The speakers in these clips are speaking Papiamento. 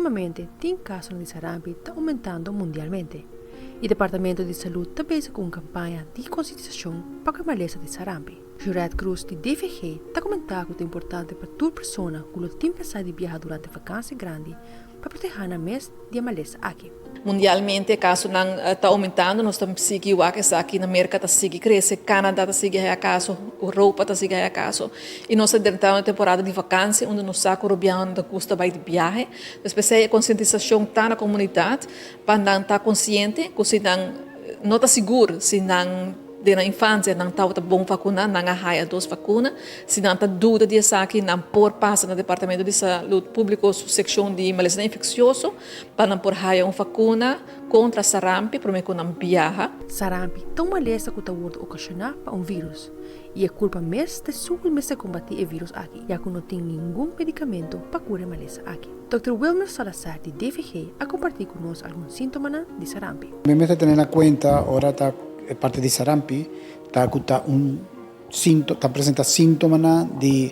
Ultimamente tin kasonan di sarampi ta oumentando mundialmente i Departamento di Salud ta bezig ku un kampaña di konsientisashon pa ku e malesa di sarampi. Jurette Cruz di DVG ta komentá ku ta importante pa tur persona ku lo tin pensá di biaha durante vakansi grandi pa protehá nan mes di e malesa aki. Mundialmente e kasonan ta oumentando, nos ta sigui wak esaki na Merka ta sigui krese, Canada ta sigui haya kaso, Europa ta sigui haya kaso i nos ta drenta un temporada di vakansi unda nos sa ku rubianonan ta gusta bai di biahe. Pues p'esei e konsientisashon ta na komunidat pa nan ta konsiente ku si nan no ta sigur si nan Den nan infansia nan tabata bon vakuná, nan a haya dos vakuna. Si nan ta duda di esaki, nan por pasa na Departamento di Salud Públiko su sekshon di malesanan infeksioso pa nan por haya un vakuna kontra sarampi promé ku nan biaha. Sarampi ta un malesa ku ta wòrdu okashoná pa un vírus i e kulpa mes ta esun ku mester kombatí e vírus aki ya ku no tin ningun medikamento pa kura e malesa aki. Dòkter Wilmer Salazar di DVG a kompartí ku nos algun síntomanan di sarampi. Mi mester tene na kuenta ora ta E parti di sarampi ta ku ta un sinto ta presenta síntomanan di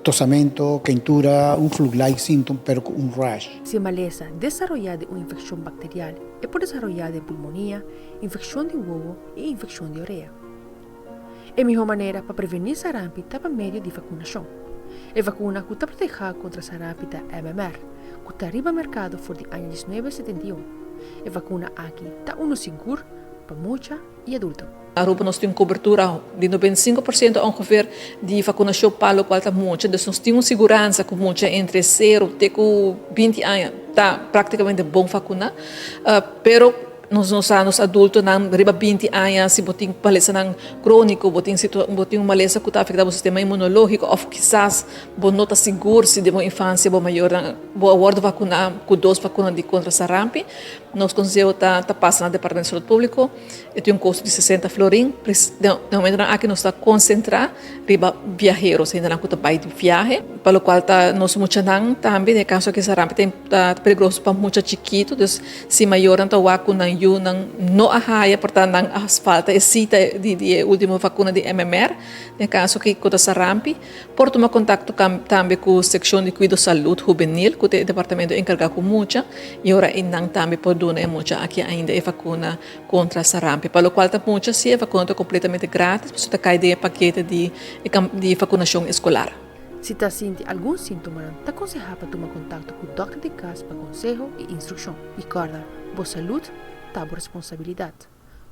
tosamento, keintura, un flu-like síntom pero ku un rash. Si e malesa desaroyá den un infekshon bakterial e por desaroyá den pulmonia, infekshon di wowo i infekshon di orea. E mihó manera pa prevení sarampi ta pa medio di vakunashon. E vakuna ku ta protehá kontra sarampi ta MMR, ku ta riba merkado for di aña 1971. E vakuna aki ta unu sigur pa mucha i adulto. Aruba nos tin un cobertura di 95% ongeveer di vacunacion pa locual ta mucha, dus nos tin un siguransa cu mucha entre cero te cu 20 aña ta practicamente bon vacuna, pero nos no sa nos adultonan riba 20 aña si bo tin malesanan cronico, bo tin bo tin un malesa cu ta afecta bo sistema inmunologico of kisas bo no ta sigur si den bo infancia bo mayornan bo a wordo vacuna cu dos vacuna di contra sarampi. Nos konseho ta ta pasa na Departamento di Salud Públiko. E tin un kosto di 60 florin. Den e momentonan aki nos ta konsentrá riba biaheros, hendenan ku ta bai di viahe, pa lokual ta nos muchanan tambe. Den e kaso aki sarampi ta ta peligroso pa mucha chikitu. Dus si mayornan ta wak ku nan yunan no a haya, por ta nan a falta e sita di di e último vakuna di MMR, den e kaso aki ku ta sarampi, Por tuma kontakto tambe ku Sekshon di Kuido Salud Hubenil, ku ta e departamento enkargá ku mucha, i ora ei nan tambe por duna e mucha aki ainda e vakuna kontra sarampi. Pa lokual ta mucha, si e vakuna ta kompletamente gratis, pasobra ta kai den e pakete di di vakunashon eskolar. Si ta sinti algun síntomanan, ta konsehá pa tuma kontakto ku dòkter di kas pa konseho i instrukshon. I kòrda, bo salud ta bo responsabilidat.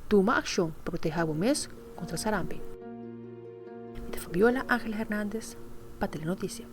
Tuma akshon pa protehá bo mes kontra sarampi. Mi ta Fabiola Angel Hernandez pa Telenoticia.